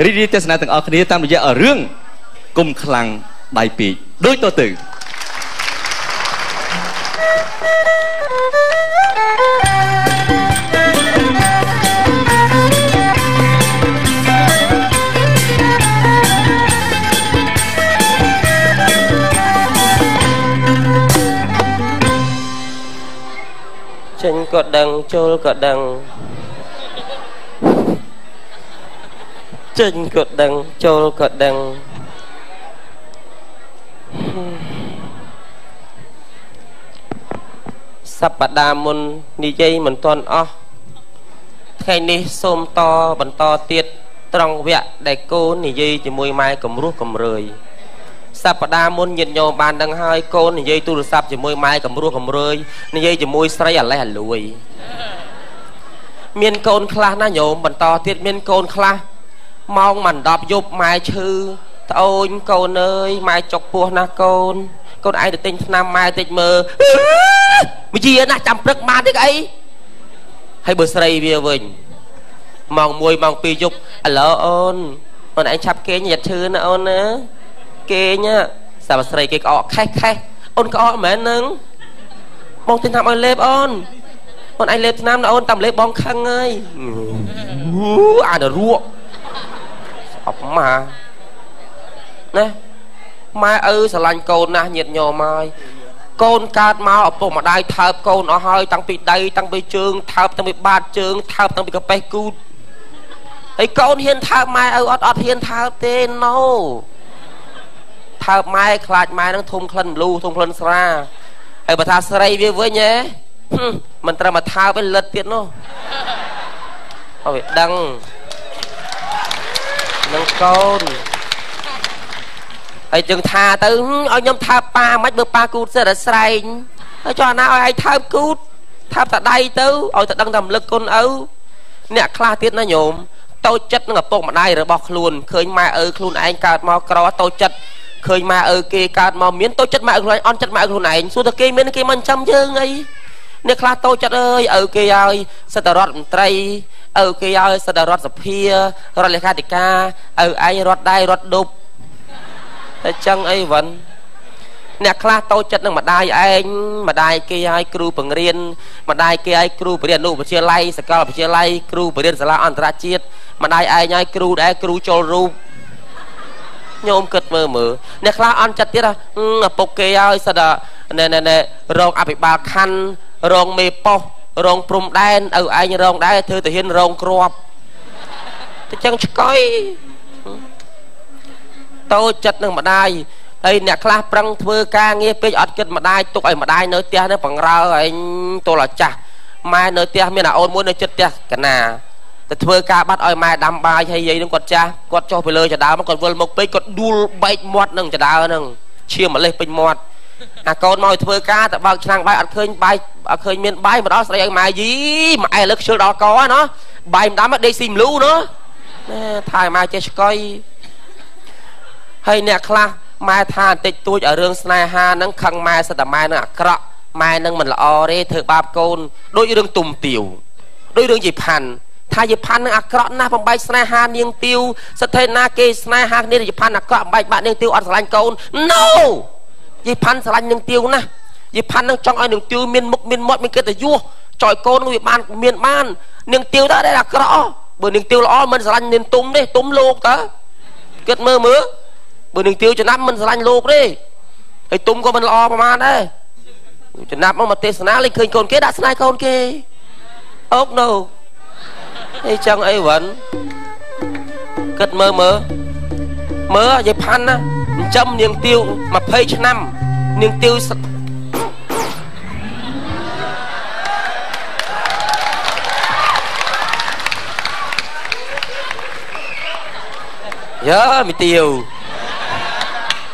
រីករាយទស្សនាទាំងអស់គ្នាតាមរយៈរឿងគុំខ្លាំងដៃពេកដូចតទៅ ចេញក៏ដឹងចូលក៏ដឹងចេញក៏ដឹងចូលក៏ដឹងសប្តាហ៍មុននិយាយមិនទាន់អស់ថ្ងៃនេះសូមតបន្តទៀតត្រង់វគ្គដែលកូននិយាយជាមួយម៉ែគំរោះគំរើយសប្តាហ៍មុនញាតិញោមបានដឹងហើយកូននិយាយទូរស័ព្ទជាមួយម៉ែគំរោះគំរើយនិយាយជាមួយស្រីអាលេះអាលួយមានកូនខ្លះណាញោមបន្តទៀតមានកូនខ្លះម៉ោងមិន10យប់ម៉ែឈឺត្អូនកូនអើយម៉ែចុកពោះណាស់កូនកូនឯងទៅទិញថ្នាំម៉ែតិចមើលវិជាណាស់ចាំព្រឹកបានទេអីហើយបើស្រីវាវិញម៉ោង1ម៉ោង2យប់ឥឡូវអូនអូនឯងឆាប់គេងយ៉ាត់ឈឺណាអូនណាគេងសាប់ស្រីគេក្អកខេះខេះអូនក្អកមែននឹងបងទិញថ្នាំឲ្យលេបអូនអូនឯងលេបថ្នាំណាអូនតាមលេបបងខឹងហើយអានរក់ស្អប់ម៉ាណាម៉ែឪស្រឡាញ់កូនណាស់ញាតញោមហើយកូនកើតមកឪពុកម្ដាយថើបកូនអស់ហើយតាំងពីដៃតាំងពីជើងថើបតាំងពីបាតជើងថើបតាំងពីកាប៉េះគូតហើយកូនហ៊ានថើបម៉ែឪអត់អត់ហ៊ានថើបទេណូថើបម៉ែខ្លាចម៉ែនឹងធំក្លិនមលូធំក្លិនស្រាហើយបើថាស្រីវាវិញហ៎មិនត្រឹមមកថើបឯលិតទៀតនោះឲ្យវាដឹងនឹងកូនហើយจึงថាទៅឲ្យខ្ញុំថើបប៉ាមិនបើប៉ាគូតសិតតែស្រែងហើយចុះអាណាឲ្យឯងថើបគូតថើបតែដៃទៅឲ្យតែដឹងតែរំលឹកគុណឪអ្នកខ្លះទៀតណាញោមតូចចិត្តនឹងឪពុកម្ដាយរបស់ខ្លួនឃើញម៉ែឪខ្លួនឯងកើតមកក្រតូចចិត្តឃើញម៉ែឪគេកើតមកមានតូចចិត្តម៉ែឪខ្លួនឯងអន់ចិត្តម៉ែឪខ្លួនឯងសួរតែគេមានគេមិនចាំយើងអីអ្នកខ្លះតូចចិត្តអើយឪគេឲ្យសិទ្ធិរដ្ឋមន្ត្រីឪគេឲ្យសិទ្ធិរដ្ឋសភារដ្ឋលេខាធិការឪឯងរដ្ឋដែររដ្ឋដប់តែចឹងអីវិនអ្នកខ្លះតូចចិត្តនឹងម្ដាយឯងម្ដាយគេឲ្យគ្រូបង្រៀនម្ដាយគេឲ្យគ្រូបង្រៀនអនុវិទ្យាល័យសាកលវិទ្យាល័យគ្រូបង្រៀនសាលាអន្តរជាតិម្ដាយឯងឲ្យគ្រូដែរគ្រូចូលរូបញោមគិតមើលមើលអ្នកខ្លះអន់ចិត្តទៀតឪពុកគេឲ្យសិតណែណែរងអភិបាលខណ្ឌរងមេប៉ុស្តិ៍រងព្រំដែនឪឯងរងដែរធ្វើទាហានរងគ្រាប់តែចឹងឆ្កុយតូចចិត្តនឹងម្ដាយហើយអ្នកខ្លះប្រឹងធ្វើការងារពេកអត់គិតម្ដាយទុកឲ្យម្ដាយនៅផ្ទះនេះបង្រើឯងទល់អាចាស់ម៉ែនៅផ្ទះមានអាអូនមួយនៅចិត្តផ្ទះកណាទៅធ្វើការបាត់ឲ្យម៉ែដាំបាយហើយយាយនឹងគាត់ចាស់គាត់ចុះពីលើចដើមគាត់វិលមុខពេកគាត់ដួលបែកមាត់នឹងចដើនឹងឈាមម្លេះពេញមាត់អាកូនមកឲ្យធ្វើការទៅបើកឆ្នាំងបាយអត់ឃើញបាយអត់ឃើញមានបាយមកដល់ស្រីឲ្យម៉ែយីម៉ែលើខ្ជិលដល់កណោះបាយមិនដាំដេកស៊ីមលូណោះណែថាឲ្យម៉ែចេះឆ្កុយហើយអ្នកខ្លះម៉ែថាបន្តិចតួចឲ្យរឿងស្នេហាហ្នឹងខឹងម៉ែសិតតែម៉ែនឹងអាក្រក់ម៉ែនឹងមិនល្អទេធ្វើបាបកូនដូចរឿងទុំទាវដូចរឿងយីផាន់ថាយីផាន់នឹងអាក្រក់ណាស់បំបែកស្នេហានាងទាវសិទ្ធិណាគេស្នេហាគ្នាយីផាន់អាក្រក់បំបែកបាក់នាងទាវអត់ស្រឡាញ់កូន No យីផាន់ស្រឡាញ់នាងទាវណាស់យីផាន់នឹងចង់ឲ្យនាងទាវមានមុខមានមាត់មានកិត្តិយសចោយកូនវាបានមានបាននាងទាវទៅដែលអាក្រក់បើនាងទាវល្អមិនស្រឡាញ់នាងទុំទេទុំលោកតើគិតមើលមើលបើនាងទាវចំណាប់មិនស្រឡាញ់លោកទេហើយទុំក៏មិនល្អប្រហែលដែរចំណាប់មកទេសនាលេងឃើញកូនគេដាក់ស្នេហ៍កូនគេអូកណូអីចឹងអីវិនគិតមើលមើលមើលយាយផាន់ណាចិញ្ចឹមនាងទាវ20ឆ្នាំនាងទាវយើមីទាវ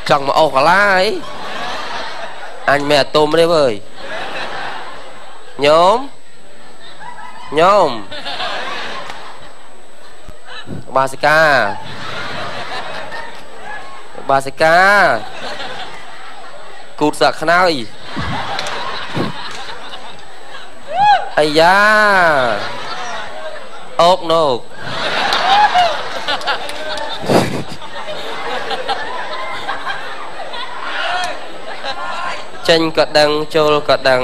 ចង់មកអូសកាឡាអីអញមិនអាទុំទេវើយញោមញោមបាសិកាបាសិកាគូតសាក់ខ្នើយអាយ៉ាអូកណូក ចេញក៏ដឹងចូលក៏ដឹង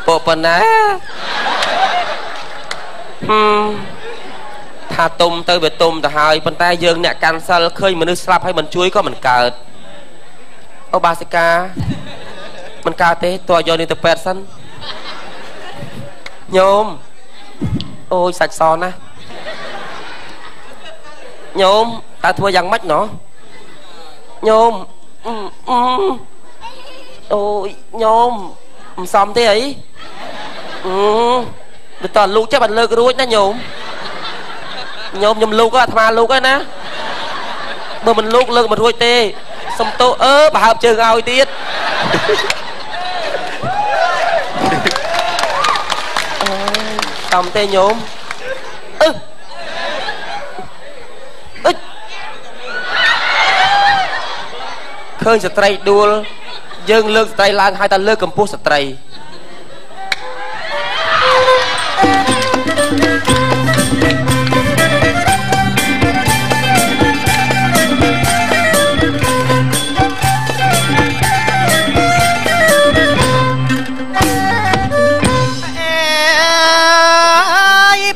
ពួកប៉ុណ្ណាហឹមថាទុំទៅវាទុំទៅហើយប៉ុន្តែយើងអ្នកកាន់សិលឃើញមនុស្សស្លាប់ហើយមិនជួយក៏មិនកើតអូបាសិកាមិនកើតទេតើយកនេះទៅពេទ្យសិនញោមអូយសាច់សណាស់ញោមតើធ្វើយ៉ាងម៉េចណោះញោមអូយញោមមិនសមទេអីវាតើលូកចេះបានលើករួចណាញោមញោមខ្ញុំលូកអាត្មាលូកហើយណាបើមិនលូកលើកមិនរួចទេសុំទោសអឺប្រហើបជើងឲ្យទៀតអូយតំទេញោមអឺអឹចឃើញស្ត្រីដួលយើងលើកស្ត្រីឡើងហើយតែលើកកម្ពស់ស្ត្រី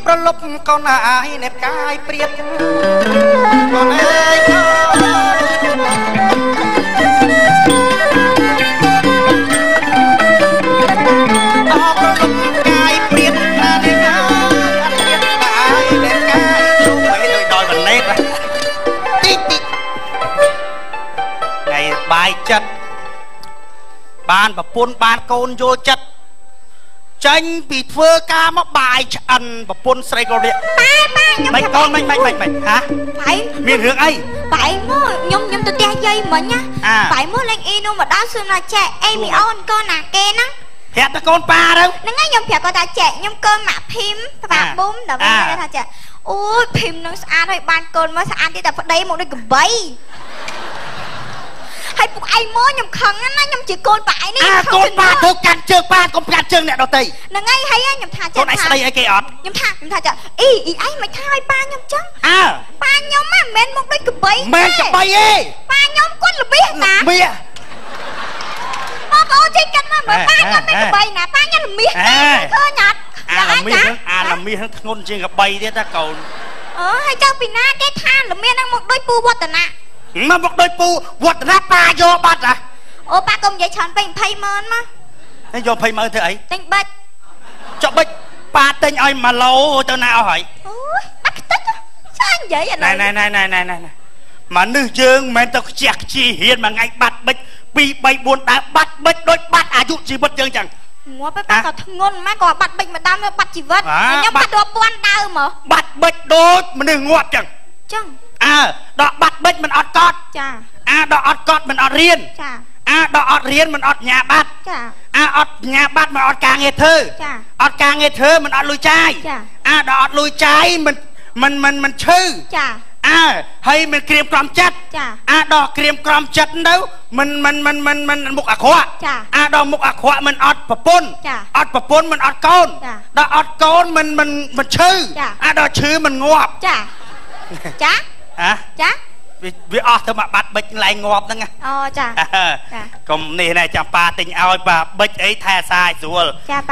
ប្រលប់កូនអាយណែបកាយព្រៀបកូនអើយកូនអប្រលប់កាយព្រៀបណានេះអត់ព្រៀបកាយណែបកាយជួបឲ្យដូចដល់វណេតតិចតិចថ្ងៃបាយចិត្តបានប្រពន្ធបានកូនយល់ចិត្តចេញពីធ្វើការមកបាយឆ្អិនប្រពន្ធស្រីក៏រៀកប៉ាប៉ាខ្ញុំមិនកូនមិនមិនមិនមិនហាបែមានរឿងអីបែមកខ្ញុំខ្ញុំទៅផ្ទះយាយមិញណាបែមកលេងអ៊ីនោះមកដល់សួរមកចែអីមីអូនកូនណាគេហ្នឹងប្រាប់តែកូនប៉ាទៅហ្នឹងហើយខ្ញុំប្រាប់គាត់ថាចែខ្ញុំកូនម៉ាក់ភីមប៉ាប៊ុំដល់ពេលគាត់ថាចែអូយភីមនឹងស្អាតហើយបានកូនមកស្អាតទៀតតែប្តីមកដូចកបីហើយពុកឯងមកខ្ញុំខឹងណាខ្ញុំជាកូនប៉ាឯងនេះអាកូនប៉ាធ្វើកាន់ជើងប៉ាកុំកាន់ជើងអ្នកដទៃហ្នឹងហើយហើយខ្ញុំថាចាកូនឯងស្ដីអីគេអត់ខ្ញុំថាខ្ញុំថាចាអ៊ីអ៊ីឯងមិនថាឲ្យប៉ាខ្ញុំចឹងអើប៉ាខ្ញុំមិនមែនមកដូចកបីមិនកបីទេប៉ាខ្ញុំគាត់ល្បៀសណាល្បៀសបងប្អូនជិះកិនមកមើលប៉ាខ្ញុំមិនកបីណាប៉ាខ្ញុំល្មៀសឃើញអត់អាល្មៀសអាល្មៀសហ្នឹងធ្ងន់ជាងកបីទៀតណាកូនអូហើយចៅពីណាគេថាល្មៀសហ្នឹងមកដូចពូវឌ្ឍនៈមកមកដូចពូវឌ្ឍនៈប៉ាយកបាត់ហ៎អូប៉ាកុំនិយាយច្រើនពេក20ម៉ឺនមកនេះយក20ម៉ឺនធ្វើអីទិញបិចចុះបិចប៉ាទិញឲ្យ1ឡូទៅណាអស់ហើយអូយបាត់ខ្ទេចចានិយាយអាណែណែណែណែណែណែមនុស្សយើងមិនមែនទៅខ្ជះខ្ជារៀនមួយថ្ងៃបាត់បិច2 3 4ដើមបាត់បិចដូចបាត់អាយុជីវិតយើងចឹងងាប់ប៉ាក៏ធ្ងន់ម៉ែក៏បាត់បិចម្ដងបាត់ជីវិតខ្ញុំបាត់រាប់ពាន់ដើមហ៎បាត់បិចដូចមនុស្សងាប់ចឹងចឹងអើដកបាត់បិចមិនអត់កត់ចាអាដកអត់កត់មិនអត់រៀនចាអាដកអត់រៀនមិនអត់ញ៉ាបាត់ចាអាអត់ញ៉ាបាត់មិនអត់ការងារធ្វើចាអត់ការងារធ្វើមិនអត់លុយចាយអាដកអត់លុយចាយមិនមិនមិនមិនឈឺចាអើហើយមិនក្រៀមក្រំចិត្តចាអាដកក្រៀមក្រំចិត្តទៅមិនមិនមិនមិនមិនមុខអាក្រក់អាដកមុខអាក្រក់មិនអត់ប្រពន្ធអត់ប្រពន្ធមិនអត់កូនដល់អត់កូនមិនមិនមិនឈឺអាដល់ឈឺមិនងាប់ចាចាហ៎ចាវាអស់ទៅមកបាត់បិចឡើងងាប់ហ្នឹងអូចាកុំនេះណែចាំប៉ាទិញឲ្យប៉ាបិចអីថែសាយស្រួល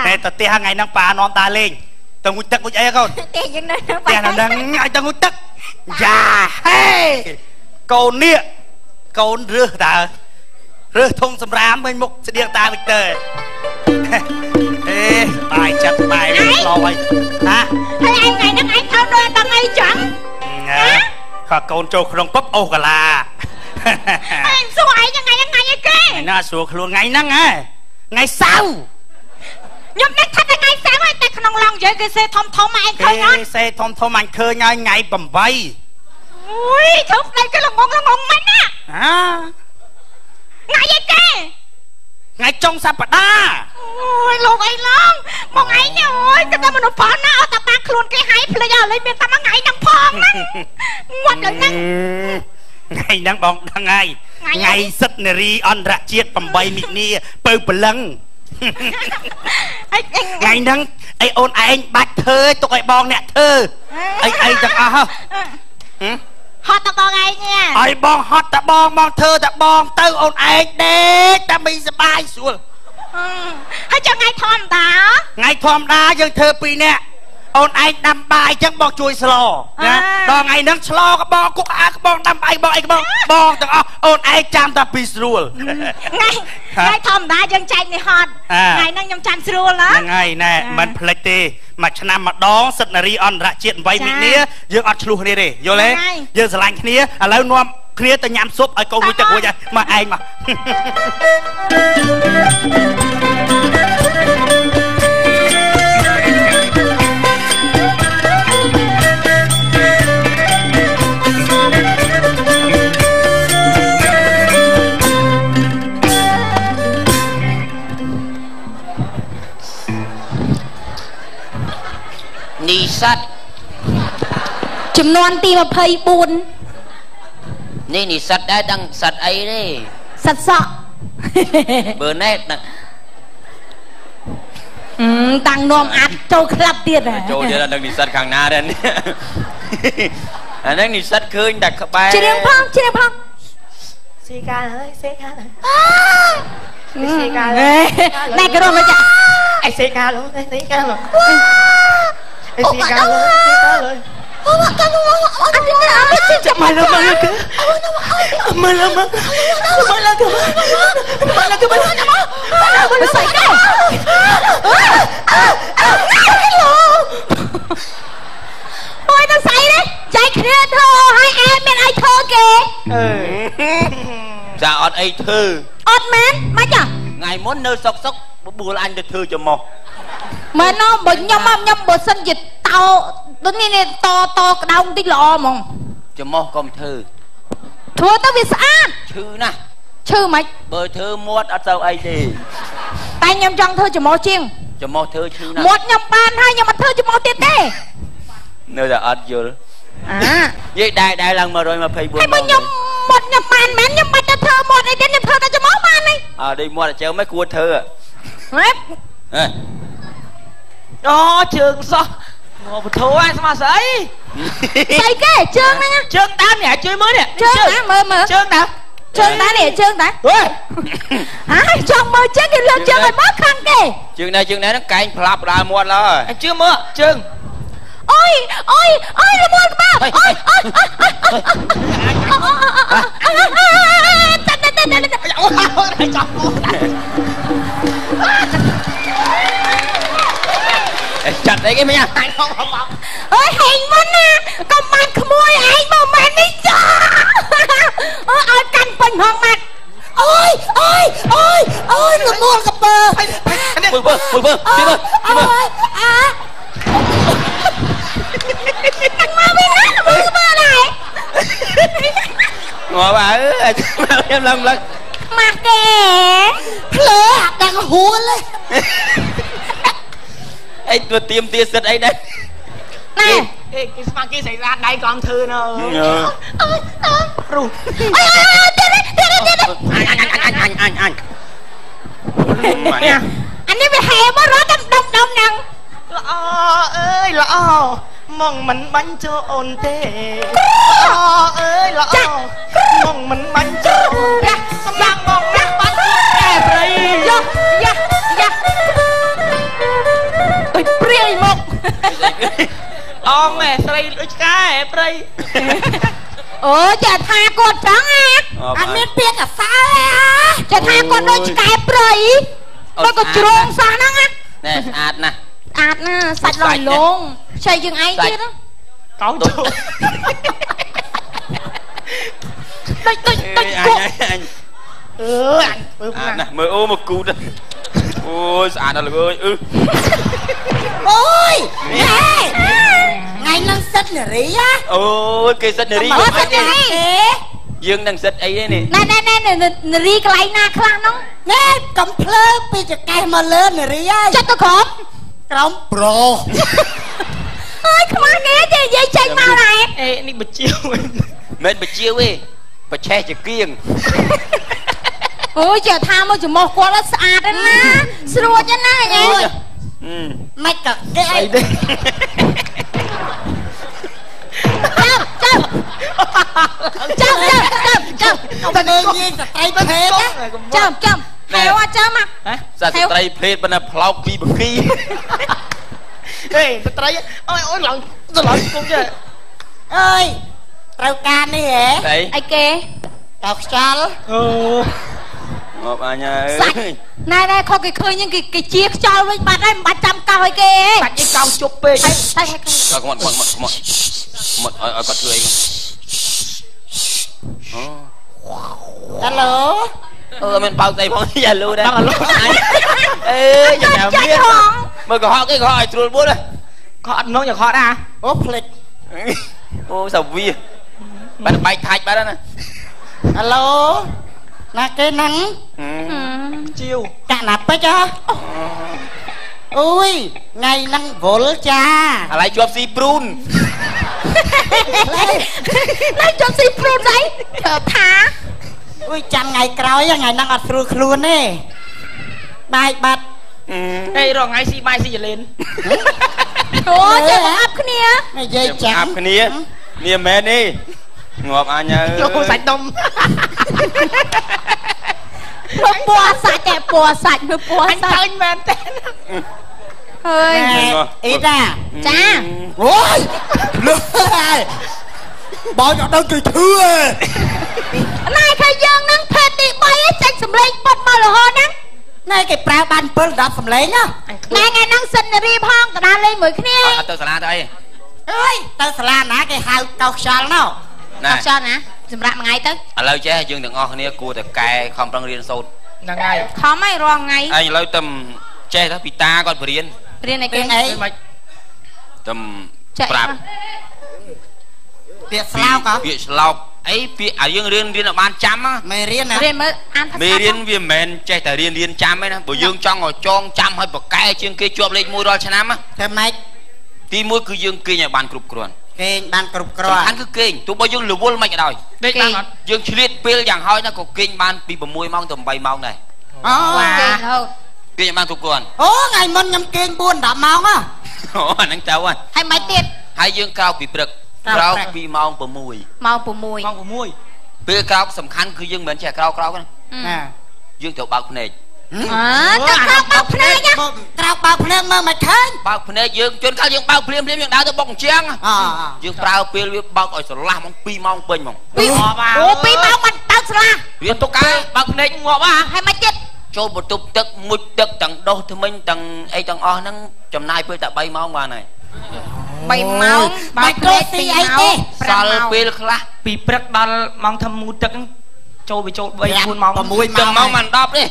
តែទៅផ្ទះថ្ងៃហ្នឹងប៉ានាំដើរលេងទៅងូតទឹកងូតអីកូនផ្ទះយើងនៅហ្នឹងផ្ទះនៅហ្នឹងឲ្យទៅងូតទឹកយ៉ាហេកូននេះកូនរើសតើរើសធុងសម្រាមវិញមុខស្តៀងតាវិកទ័រអេបាយចិត្តបាយវិញឡោយហ៎ហើយឯងថ្ងៃហ្នឹងឯងថោដូចតថ្ងៃចឹងខកូនចូលក្នុងពុបអូសកាឡាឯងសួរឯងថ្ងៃហ្នឹងថ្ងៃអីគេណាសួរខ្លួនថ្ងៃហ្នឹងហ៎ថ្ងៃសៅរ៍ខ្ញុំនឹកថាថ្ងៃសៅរ៍ហើយតែក្នុងឡងនិយាយគេសេធំធំឯងឃើញអត់សេធំធំអញឃើញហើយថ្ងៃ8អូយធ្វើប្តីគេល្ងងល្ងងមែនណាអាថ្ងៃអីគេថ្ងៃចុងសប្តាហ៍អូយលោកអីឡងមកឯងនេះអូយគេតែមនុស្សប៉ុណ្ណាអត់តែបានខ្លួនគេហើយភ្លេចឲ្យលេងមានតែមួយថ្ងៃហ្នឹងផងណាងាប់លើហ្នឹងថ្ងៃហ្នឹងបងដឹងហើយថ្ងៃសិទ្ធិនារីអន្តរជាតិ8មិនិនាពៅព្រលឹងថ្ងៃហ្នឹងអីអូនឯងបាច់ធ្វើទុកឲ្យបងអ្នកធ្វើអីអីទាំងអស់ហ៎ ហត់តបងឯងនេះ ឲ្យបងហត់តបង បងធ្វើតបងទៅ អូនឯងដេកតែមិនសបាយស្រួល ហើយចុះថ្ងៃធម្មតា ថ្ងៃធម្មតាយើងធ្វើពីរនាក់ អូនឯងដាំបាយចឹង បងជួយស្លណា ដល់ថ្ងៃហ្នឹងឆ្លក៏បង គុកអាក៏បង ដាំបាយបងអីក៏បង បងទាំងអស់ អូនឯងចាំតែពីស្រួល។ ថ្ងៃថ្ងៃធម្មតាយើងចែកនេះហត់ ថ្ងៃហ្នឹងខ្ញុំចាំស្រួលណា ហ្នឹងហើយ ណែមិនភ្លេចទេ មួយឆ្នាំម្ដង សិទ្ធិនារីអន្តរជាតិ8មីនា យើងអត់ឆ្លោះគ្នាទេ យល់ទេ? យើងស្រឡាញ់គ្នា ឥឡូវនាំគ្នាទៅញ៉ាំស៊ុបឲ្យកូនមួយទឹករួចហើយ មកឯងមក នីសត្វ ចំនួនទី24 នេះ និស្សិតដែរ ដឹងសត្វអីទេ? សត្វសក់ បើណែដឹង តាំងនាំអាចចូលក្លាប់ទៀត ចូលទៀត ដឹងនិស្សិតខាងណាដែរ អាហ្នឹងនិស្សិតឃើញតែក្បែរ ច្រៀងផង ច្រៀងផង សេកាហើយ សេកាហើយ សេកាណែ ក៏រស់មកចា អេសេកាលោក សេកាលោក អេសេកាលោក សេកាលោក អូកាលអត់អត់ ចាំមកលើមកលើមកលើមកមកលើមកលើមកលើមកស្អីគេ អូយ ដល់ស្អីនេះ ចែកគ្នាធ្វើហើយ អែមានអីធ្វើគេ អឺចា អត់អីធ្វើ អត់មែន មិនចា ថ្ងៃមុននៅសុកសុកបបួលអញទៅធ្វើច្រមុះ មែនណ បើខ្ញុំខ្ញុំបើសិនជាតោដូចនេះ តតក្តោងតិចល្អហ្មង ច្រមុះកុំធ្វើ ធ្វើទៅវាស្អាត ឈឺណាស់ ឈឺមិន បើធ្វើមាត់អត់សូវអីទេ តែខ្ញុំចង់ធ្វើច្រមុះជាង ច្រមុះធ្វើឈឺណាស់ មាត់ខ្ញុំបានហើយ ខ្ញុំអត់ធ្វើច្រមុះទៀតទេ នៅតែអត់យល់ អានិយាយដែរដែរឡើង124 ហើយបើខ្ញុំមាត់ខ្ញុំបានមែន ខ្ញុំបាច់ទៅធ្វើមាត់អីទៀត ខ្ញុំធ្វើតែច្រមុះបានហើយ អើដូចមាត់អញ្ចឹងមិនគួរធ្វើ ហ៎ ហ៎ អូជើងសោះងបធោឯងស្មាស្អី ស្អីគេជើងហ្នឹង ជើងដើមនេះ ជួយមើលនេះ ជើងណា មើលមើល ជើងដើម ជើងដែរនេះ ជើងដែរ ហេ អាចង់មើលជើង គេលើកជើងឲ្យមើលខាងគេ ជើងដែរ ជើងដែរហ្នឹងកែងផ្លាប់ដើមមាត់ឡើយ ជើងមើលជើង អូយអូយអូយ រមួលក្បាល អូយអូយអូយ តាតាតាតា អូយ ចាប់ ចាត់អីគេមិញ អើយ ហេងមុនណា កុំបានក្មួយឯងមកមែននេះចា អូឲ្យកាន់ពេញហងម៉ាត់ អូយអូយអូយអូយ រមួលកពើ មើលមើលមើលមើលមើល អូយ អា មកវិញណា រមួលកពើដែរ ងាប់អើខ្ញុំឡើងឡើង ម៉ាស់គេ ភ្លើអាដឹងហួល អីទៅទៀមទាសិតអីដែរ ណែ អេគេស្មាគេស្រីស្អាតដៃកំធ្វើណរុះ អើយ ទៀតទៀតទៀត អញអញអញអញអញ អានេះវាហែមករត់តែដុំដុំហ្នឹង ល្អអើយល្អ មកមិនបាញ់ចូលអូនទេ ល្អអើយល្អ មកមិនបាញ់ចូល សំឡាងមកណាស់បាញ់ប្រែព្រៃ យ៉ាយ៉ាយ៉ា ដូចព្រាយមក អងឯស្រីដូចឆ្កែព្រៃ អូ ចាថាគាត់ចឹងអា អត់មានពាក្យអាសើ ចាថាគាត់ដូចឆ្កែព្រៃ ដូចក៏ជ្រងសោះហ្នឹងណា ណែ ស្អាតណាស់ ស្អាតណាស់ សាច់លងលងខ្ចីយើងឯងទៀត កោចូល ដូចដូចដូចគក់ អឺអញមើល ណាស់មើល អូមកគូត អូយស្អាតដល់លោកអើយ អឺ អូយ ថ្ងៃនឹងសិទ្ធនារីហ៎ អូយគេសិទ្ធនារី អត់សិទ្ធនារី យើងនឹងសិទ្ធអីទេនេះ ណែណែណែ នារីកន្លែងណាខ្លះនោះ ណែ កំភ្លើពីចកេះមកលើនារីហើយ ចិត្តទៅក្រោម ក្រោមប្រូ អើយខ្មាស់គេទេ និយាយចេញមកដែរ អេនេះបជាវ មិនបជាវទេ បឆេះជាគៀង អូយ ចេះថាមកច្រមុះគាត់ស្អាតណា ស្រួចណាស់ញ៉ែ មិនក៏គេអី ចាំចាំ ចាំចាំចាំចាំ តែមើលងាយស្ត្រីភេទ ចាំចាំហេវចាំមក ស្ត្រីភេទប៉ុន្តែផ្លោកពីបគី ហេស្ត្រីអូយអូយឡើងឡើងគុំចេះ អើយត្រូវការនេះហ៎ អីគេ កោខ្យល់ អូ ងាប់អញហើយ ណែណែខុសគេឃើញហ្នឹងគេគេជាខ្យល់វិញបាត់ហើយមិនបាច់ចាំកោឲ្យគេទេ បាច់ឯងកោជប់ពេក ហើយ កោមកមកមកមកមកឲ្យគាត់ធ្វើអីអូ អាឡូ អឺមានបើកស្អីផងយ៉ាលូដែរ ដល់អាឡូ អេយ៉ាងណាមានមើលកុហកគេកុហកឲ្យត្រួលបួន កុហកអត់នងយ៉ាងខកដែរ អូភ្លេច អូសាវាបាត់បែកថាច់បាត់ណា អាឡូណាគេហ្នឹង ជាវ កាក់ណាពេជ្រហ៎អូយថ្ងៃហ្នឹងវល់ចា ឥឡូវជាប់ស៊ីព្រូន ណែជាប់ស៊ីព្រូនស្អីថា អុយចាំថ្ងៃក្រោយថ្ងៃហ្នឹងអត់ស្រួលខ្លួនទេបាយបាត់ ហេរងថ្ងៃស៊ីបាយស៊ីចលេន អូចេះបង្អាប់គ្នា និយាយចាំ អាប់គ្នានេះមែនទេងាប់អញហើយ លោកសាច់ដុំ មើលពណ៌សាច់តែពណ៌សាច់មើលពណ៌សាច់ អញមែនទេ ហើយ អ៊ីតា ចា អូយលឺហើយបើអត់ដឹងគេឈឺឯង ណែឃើញយើងនឹងភេទទី3ចេញសំឡេងពុតមករហូតហ្នឹង ណែគេប្រើបាន7 10សំឡេងណា ណែថ្ងៃហ្នឹងសិននារីផងកដាលលេងមួយគ្នា អត់ទៅសាលាទៅអី អើយទៅសាលាណាគេហៅកោខ្យល់ណោ កោខ្យល់ណាសម្រាប់មួយថ្ងៃទៅ ឥឡូវចេះយើងទាំងអស់គ្នាគួរតែកែខំប្រឹងរៀនសូត្រ ហ្នឹងហើយ ខំហើយរាល់ថ្ងៃ ហើយឥឡូវតែចេះទៅពីតាគាត់បរៀន រៀនអីគេ តែប្រាប់ ពាក្យស្លោកហ៎ ពាក្យស្លោកអីពាក្យឲ្យយើងរៀនរៀនឲ្យបានចាំ មេរៀនណា រៀនមើលអានភាសា មេរៀនវាមិនមែនចេះតែរៀនរៀនចាំទេណាបើយើងចង់ឲ្យចងចាំឲ្យប្រកែជាងគេជាប់លេខ1រាល់ឆ្នាំ ធ្វើម៉េច ទី1គឺយើងគេងឲ្យបានគ្រប់គ្រាន់ គេងបានគ្រប់គ្រាន់ សំខាន់គឺគេងទោះបីយើងរវល់មិនក៏ដោយ ដេកបានអត់ យើងឆ្លៀតពេលយ៉ាងហោចណាស់ក៏គេងបានពី6ម៉ោងទៅ8ម៉ោងដែរ អូ គេងរហូត គេងឲ្យបានគ្រប់គ្រាន់ អូថ្ងៃមុនខ្ញុំគេង4 10ម៉ោងហ៎ អូអាហ្នឹងទៅហើយមិនទៀត ហើយយើងក្រោកពីព្រឹកក្រោកពីម៉ោង6 ម៉ោង6 ម៉ោង6 ពេលក្រោកសំខាន់គឺយើងមិនមែនចេះក្រោកក្រោកណាយើងត្រូវបើកភ្នែក អើទៅក្រោកបើកភ្នែក ក្រោកបើកភ្នែកមើលមិនឃើញ បើកភ្នែកយើងជួនកាលយើងបើកភ្លាមភ្លាមយើងដើរទៅបុកអញ្ចឹងយើងប្រើពេលវាបើកឲ្យស្រឡះហ្មង2ម៉ោងពេញហ្មង អូ2ម៉ោងមិនបើកស្រឡះ វាទុកកែ បើកភ្នែកងាប់ហ่า ហើយមិនទៀត ចូលបន្ទប់ទឹកមុជទឹកទាំងដុសធ្មេញទាំងអីទាំងអស់ហ្នឹងចំណាយពេលតែ3ម៉ោងបានហើយ 3ម៉ោង បើកភ្នែក2អីទេសល់ពេលខ្លះ ពីព្រឹកដល់ម៉ោងធ្វើមូទឹកចូលវាចូល3 4ម៉ោង 6ម៉ោង ម៉ោងមិន10ទេ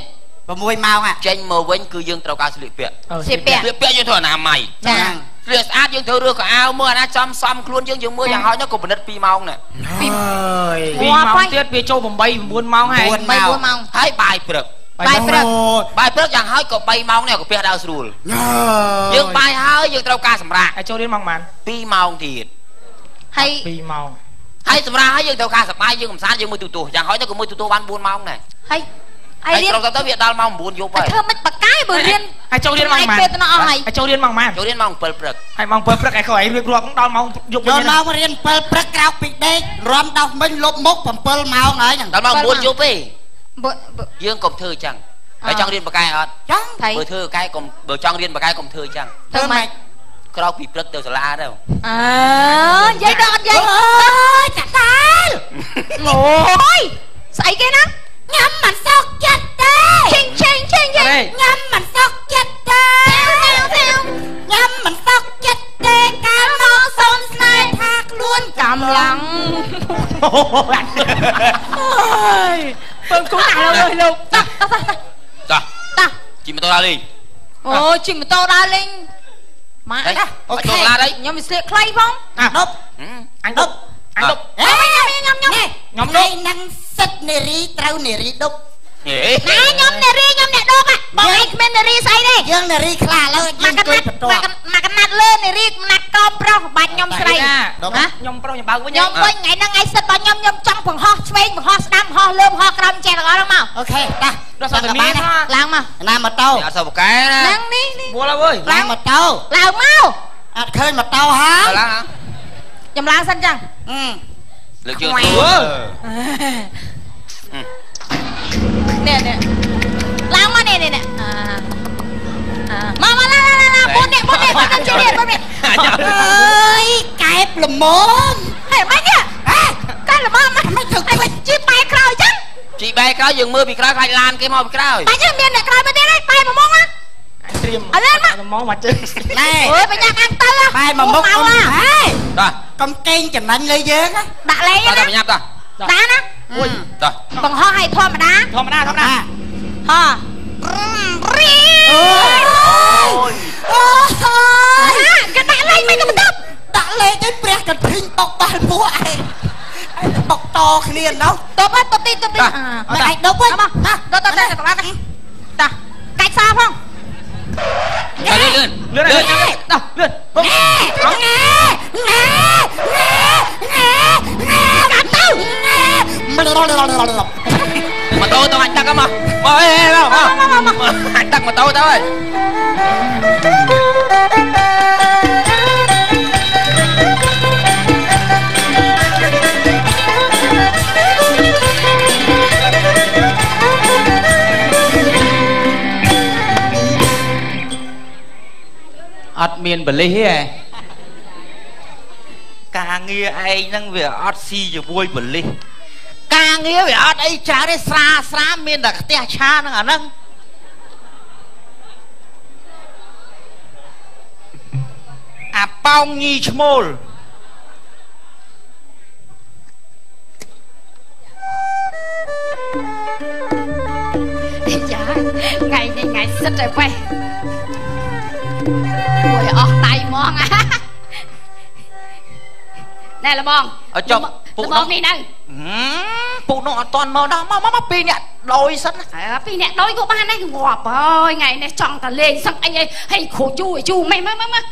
6ម៉ោង ចេញមកវិញគឺយើងត្រូវការស្លៀកពាក់ ស្លៀកពាក់ ស្លៀកពាក់យើងត្រូវអនាម័យ ចា ស្លៀកស្អាតយើងត្រូវរើសកៅអៅមើលអាណាចំសំខ្លួនយើងយើងមើលយ៉ាងហោចណាស់ក៏ពិនិត្យ2ម៉ោងដែរ 2ម៉ោងទៀតវាចូល8 9ម៉ោងហើយ 8 9ម៉ោង ហើយបាយព្រឹក បាយព្រឹក បាយព្រឹកយ៉ាងហោចក៏3ម៉ោងនេះក៏ពះដើរស្រួលយើងបាយហើយយើងត្រូវការសម្រាក ហើយចូលរៀនម៉ោងប៉ុន្មាន 2ម៉ោងទៀត ហើយ 2ម៉ោង ហើយសម្រាកហើយយើងត្រូវការសប្បាយយើងកំសាន្តយើងមើលទូទស្សន៍យ៉ាងហោចទៅក៏មើលទូទស្សន៍បាន4ម៉ោងដែរ ហើយ ហើយរៀនទៅវាដល់ម៉ោង9យប់ហើយ ធ្វើមិនបកាយបើរៀន ហើយចូលរៀនម៉ោងប៉ុន្មាន ពេលទៅអស់ហើយ ហើយចូលរៀនម៉ោងប៉ុន្មាន ចូលរៀនម៉ោង7ព្រឹក ហើយម៉ោង7ព្រឹកឯងខុសឯងរៀបរាប់ដល់ម៉ោងយប់វិញ ចូលម៉ោងរៀន7ព្រឹកក្រោកពីដេករំដោះមិញលុបមុខ7ម៉ោងហើយ ដល់ម៉ោង9យប់ទេយើងកុំធ្វើអញ្ចឹងហើយចង់រៀនបកាយអត់ ចង់ បើធ្វើបកាយកុំបើចង់រៀនបកាយកុំធ្វើអញ្ចឹង ធ្វើម៉េច ក្រោកពីព្រឹកទៅសាលាទៅ អើនិយាយដល់អត់និយាយ អើយចាក់តាល អូយស្អីគេណា ញ៉ាំមិនសុកចិត្តទេ ឆេងឆេងឆេង ញ៉ាំមិនសុកចិត្តទេញ៉ាំមិនសុកចិត្តទេកាលមកសូមស្នេហ៍ថាខ្លួន កំឡងអូយពើគូណាស់លោកលោកតោះតោះ តោះ តោះ ជិះម៉ូតូដើរលេង អូជិះម៉ូតូដើរលេងម៉ាក់ អូខេ ខ្ញុំវាស្លៀកខ្លីផង ដប់ អញដប់អញដប់ ខ្ញុំខ្ញុំ ខ្ញុំដប់ នឹងសិទ្ធនារីត្រូវនារីដប់ ណែខ្ញុំនារីខ្ញុំអ្នកដប់បងឯងគ្មាននារីស្អីទេ យើងនារីខ្លះឥឡូវយើងអង្គុយបន្ទាប់ មកកណាត់លើនារីកណាត់ក្រមប្រុសបាច់ខ្ញុំស្រី ណាខ្ញុំប្រុសខ្ញុំបើកវិញ ខ្ញុំវិញថ្ងៃហ្នឹងថ្ងៃសិទ្ធរបស់ខ្ញុំខ្ញុំចង់បង្ហោះឆ្វេងបង្ហោះស្ដាំបង្ហោះលើបង្ហោះក្រោមចេះទាំងអស់ហ្នឹងមក អូខេតា ដល់សតនី ឡើងមក ណាម៉ូតូ អត់សូវបកែណា ឡើងនេះនេះ វល់ហើយ ឡើងម៉ូតូ ឡើងមក អត់ឃើញម៉ូតូហើយ ឡើង ខ្ញុំឡើងសិនចឹង លើកជើងស្រួល នេះនេះឡើងមកនេះនេះអាមកមកឡើងឡើងឡើង4នាក់4នាក់4នាក់ជួយ4នាក់ អើយកែបល្មម ហេមិននេះកែបល្មម មិនធ្វើខ្វិច ជីបែក្រោយចឹង ជីបែក្រោយយើងមើលពីក្រោយខ្លាចឡានគេមកពីក្រោយ បាច់មានអ្នកក្រោយមកទៀតហើយបែមួយមុខណា ត្រៀម អត់មក មកមកជើង ណែ អូយបញ្ញាខាងទៅ បែមួយមុខអូនហេ តោះ កុំកេងចំណេញលើយើង ដាក់លេងណា បញ្ញាតោះ ដាក់ណា អូយតោះ បង្ហោះឲ្យធម្មតា ធម្មតាធម្មតា ហ៎រី អូយអូយ គេដាក់លេងមិនក៏បន្ទប់ ដាក់លេងទៅព្រះកធិញបុកបាល់ពួកឯងបុកតគ្នានោះ តបតបទីតបទី មិនឯងដប់វិញ មកតតតតតតាកាច់សាផង លឿនលឿន លឿនលឿនតោះលឿនពុំ ណែណែណែណែណែកាត់ទៅ ម៉ូតូទៅអញទឹកមកមកអេមកមកអញទឹកម៉ូតូទៅហើយ អត់មានបលិសទេការងារឯងហ្នឹងវាអត់ស៊ីជាមួយបលិសការងារវាអត់អីច្រើនទេស្រាស្រាមានតែផ្ទះឆាហ្នឹងអាហ្នឹងអាប៉ោងញីឈ្មោល ចាថ្ងៃនេះថ្ងៃសិតតែបេះមួយអស់ដៃហ្មងណែលបង អត់ចុះ ពូនោះនេះហ្នឹង ពូនោះអត់តន់មកដល់មកមកពីរអ្នកដោយសិនណា ពីរអ្នកដោយក៏បានដែរងាប់ហើយថ្ងៃនេះចង់តែលេងសឹងអីអីហើយគ្រូយូរយូរម៉េះមើលមើលមើល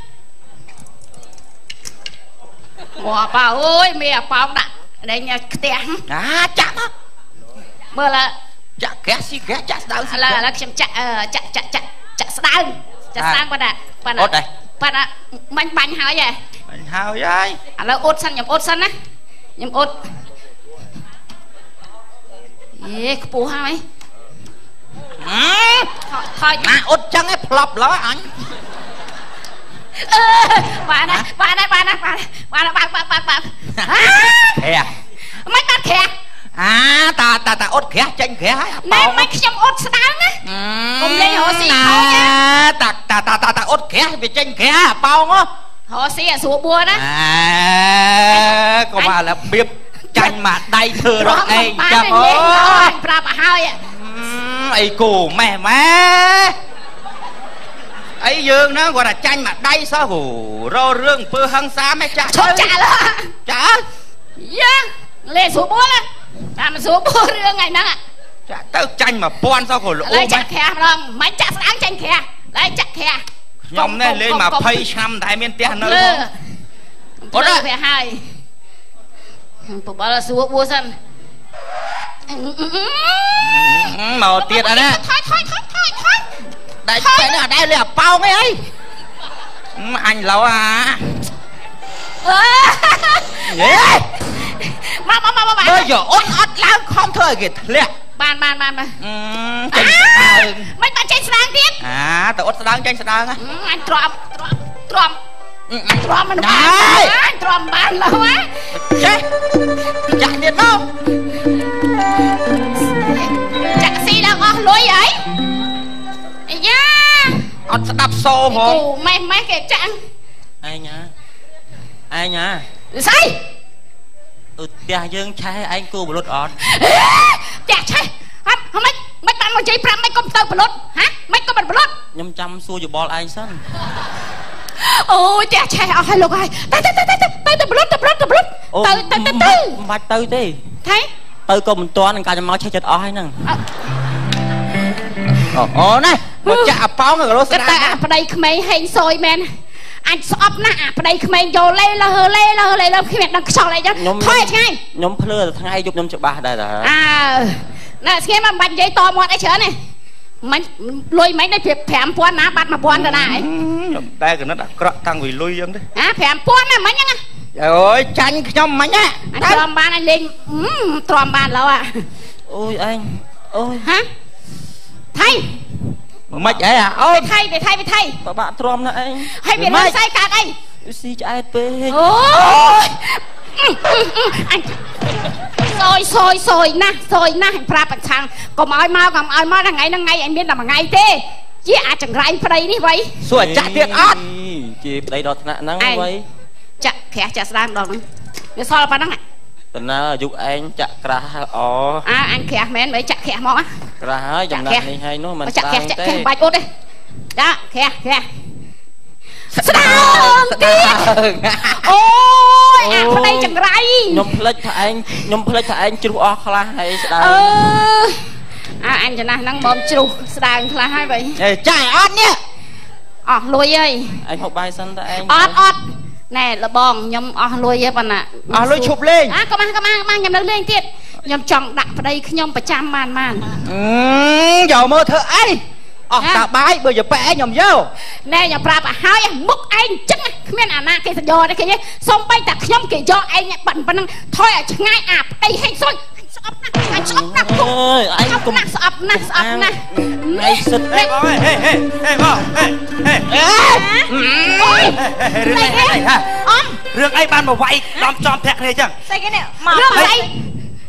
ងាប់អើយមានអាប៉ោងដាក់ដេញខ្ទះ អាចាក់មក មើលឡើ ចាក់ក្រាស់ស៊ីក្រាស់ចាក់ស្ដៅ ឥឡូវឥឡូវខ្ញុំចាក់ចាក់ចាក់ចាក់ចាក់ស្ដៅចាក់ស្ដាងប៉ុណ្ណាប៉ុណ្ណាប៉ុណ្ណាមិញបាញ់ហើយហ៎ បាញ់ហើយហើយ ឥឡូវអ៊ុតសិនខ្ញុំអ៊ុតសិនណាខ្ញុំអ៊ុតអេខ្ពស់ហើយថយ ណាអ៊ុតចឹងឯងផ្លប់ឡើយអញ អឺបានណាបានណាបានណាបានបានបានបានបានបាន ក្រាស់ មិនបានក្រាស់ អាតាតាតាអ៊ុតក្រាស់ចេញក្រាស់ហើយ ណែមិនខ្ញុំអ៊ុតស្ដើងណាកុំលេងរកស៊ីខូច តាតាតាតាតាអ៊ុតក្រាស់វាចេញក្រាស់អាប៉ោងហ៎ រកស៊ីអាស្រួលបួនណា អេកុំអារបៀបចាញ់មកដៃធ្វើរកឯងចឹងអូយប្រាប់ឲ្យហើយ អីគោម៉េះម៉ែអីយើងហ្នឹងគាត់ថាចាញ់មកដៃសោះរករឿងអំពើហិង្សាម៉េះចាក់ ឈប់ចាក់លើ ចា យ៉ាលេស្រួលបួនណាតាមស្រួលបួនរឿងថ្ងៃហ្នឹង ចាក់ទៅចាញ់1000សោះក៏ល្អ ម៉េះចាក់ក្រាស់ម្ដងមិនចាក់ស្ដាងចាញ់ក្រាស់ឡើយចាក់ក្រាស់ ខ្ញុំនេះលេង20ឆ្នាំតែមានផ្ទះនៅ ផងអត់វាហើយបបលស្រួលបួសិន មកទៀតអត់ណា ថយថយថយថយថយ ដែលតែនេះអត់ដែលលេអាប៉ោងអីអីអញឡូវអា អើ យេ មកមកមកមក មើលយកអត់អត់ឡើងខំធ្វើឲ្យគេធ្លាក់ បានបានបានបាន ចេញស្ដើង មិនបានចេញស្ដើងទៀត អាទៅអត់ស្ដើងចេញស្ដើង អញទ្រាំទ្រាំទ្រាំទ្រាំមិនបានអញទ្រាំបានឡើយ ចេះចាក់ទៀតមក ចាក់ស៊ីឡើងអស់លុយអីអាយ៉ា អត់ស្ដាប់សូហ្មង អូម៉េះម៉េះគេចាក់ ឯងណាឯងណា ស្អី អឺផ្ទះយើងឆេះឯងគូបលុតអត់ ផ្ទះឆេះអត់មិនមិនបានមកនិយាយប្រាប់មិនកុំទៅបលុតហ៎មិនកុំមិនបលុត ខ្ញុំចាំសួរយោបល់ឯងសិន អូយផ្ទះឆេះអស់ហើយលោកហើយទៅទៅទៅទៅទៅបលុតទៅបលុតទៅបលុតទៅទៅទៅទៅ មិនបាច់ទៅទេ ថៃ ទៅក៏មិនទាន់នឹងការមកឆេះចិត្តអស់ហើយហ្នឹង អូណែមកចាក់អាប៉ោងក៏លោស្ដា តែអាប្តីក្មេងហេងសយមែនអញស្អប់ណាស់អាប្តីក្មេងយកលេលើលេលើលេលើគ្មានដឹងខ្យល់អីចឹងថយឆ្ងាយ ខ្ញុំភ្លឺតែថ្ងៃយប់ខ្ញុំច្បាស់ដែរតា អើណែស្ងៀមមិនបាច់និយាយតមាត់អីច្រើនទេ មិនលុយមិនដូច5000ណាបាត់1000ទៅណាអី ខ្ញុំតែកណិតអាក្រក់តាំងពីលុយចឹងទេ អា5000ណាមិញហ្នឹង អូយចាញ់ខ្ញុំមិញណាអញទ្រាំបានអញលេងទ្រាំបានឡូវអូយឯងអូយហាថៃមិនអីអូនថៃទៅថៃទៅថៃបបាក់ទ្រាំណាស់ឯងហើយវារឿងស្អីកើតអីស៊ីឆ្អែតពេកអូយអញសយសយសយណាស់សយណាស់ប្រាប់ប្រឆាំងកុំឲ្យមកកុំឲ្យមកថ្ងៃហ្នឹងថ្ងៃអញមានតែមួយថ្ងៃទេជាអាចង្រៃប្តីនេះវៃសួរអាចាស់ទៀតអត់ជាប្តីដល់ថ្នាក់ហ្នឹងវៃចាក់ក្រាស់ចាក់ស្ដាងម្ដងហ្នឹងវាសល់ប៉ុណ្ណឹងតើអាយុឯងចាក់ក្រាស់អអញក្រាស់មែនបើចាក់ក្រាស់មកក្រាស់ហើយចំណាក់នេះហើយនោះមិនចាក់ក្រាស់ចាក់ក្រាស់បាច់អត់ទេចាក្រាស់ក្រាស់ស្ដាងទៀតអូយអាប្តីចង្រៃខ្ញុំភ្លេចថាឯងខ្ញុំភ្លេចថាឯងជ្រុះអស់ខ្លះហើយស្ដាងអញចំណាស់ហ្នឹងមកជ្រុះស្ដាងខ្លះហើយបើចាយអត់នេះអស់លុយហើយឯងហូបបាយសិនតើឯងអត់អត់ណែលបងខ្ញុំអស់លុយហើយប៉ុណ្ណាអស់លុយឈប់លេងកុំកុំខ្ញុំនៅលេងទៀតខ្ញុំចង់ដាក់ប្តីខ្ញុំប្រចាំបានបានយកមើលធ្វើអីអស់តាបាយបើយកប៉ែខ្ញុំយកណែខ្ញុំប្រាប់ឲ្យហើយមុខឯងចឹងគ្មានអាណាគេសយកទេគេសំបីតែខ្ញុំគេយកឯងប៉ុណ្ណឹងថយឲ្យឆ្ងាយអាប្តីហេងសុយស្អប់ណាស់អញស្អប់ណាស់អើយឯងកុំស្អប់ណាស់ស្អប់ណាស់ឯងសិតហេបងហេហេហេបងហេហេអូយរឿងអីហារឿងអីបានមកវាយដំចំធាក់គ្នាចឹងស្អីគេនេះមករឿងអី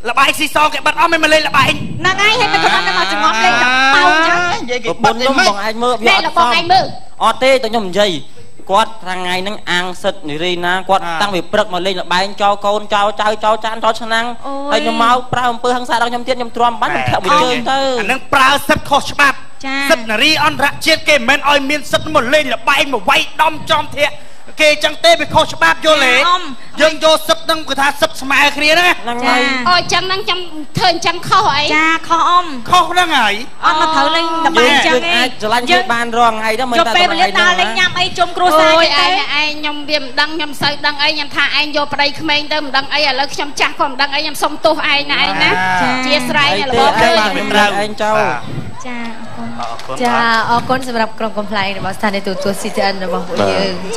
លបែងស៊ីសងគេបិទអស់មិនមកលេងលបែងហ្នឹងហើយហើយមិនគាត់មកចងំលេងតែប៉ោងចឹងនិយាយគេបិទខ្ញុំបងឯងមើលវាអត់បងឯងមើលអត់ទេតែខ្ញុំនិយាយគាត់ថ្ងៃហ្នឹងអាងសិតនារីណាគាត់តាំងពីព្រឹកមកលេងលបែងចោលកូនចោលចៅចោលចានចោលឆ្នាំងហើយខ្ញុំមកប្រើអំពើហិង្សាដល់ខ្ញុំទៀតខ្ញុំទ្រាំបានខ្ញុំធាក់មួយជើងទៅអានឹងប្រើសិតខុសច្បាប់សិតនារីអន្តរជាតិគេមិនមែនឲ្យមានសិតមកលេងលបែងមកវាយដំចំធាក់គេចឹងទេវាខុសច្បាប់យល់ទេយើងយកសិតហ្នឹងគឺថាសិតស្មើគ្នាណាហ្នឹងហើយអូចឹងហ្នឹងចាំធ្វើអញ្ចឹងខុសអីចាខុសអ៊ំខុសហ្នឹងហើយអត់មកត្រូវលេងលបែងចឹងទេអាចស្រឡាញ់គេបានរាល់ថ្ងៃទៅមិនតែយកពេលវេលាដើរលេងញ៉ាំអីជុំគ្រួសារអូយឯងឯងខ្ញុំវាមិនដឹងខ្ញុំសូវដឹងអីខ្ញុំថាឯងយកប្តីក្មេងទៅមិនដឹងអីឥឡូវខ្ញុំចាស់ក៏មិនដឹងអីខ្ញុំសុំទោសឯងណាឯងណាជាស្រ័យរបស់ឯងត្រូវឯងចោលចាអរគុណចាអរគុណសម្រាប់ក្រុមកំប្លែងរបស់ស្ថានីយ៍ទូរទស្សន៍ CTN របស់ពួកយើង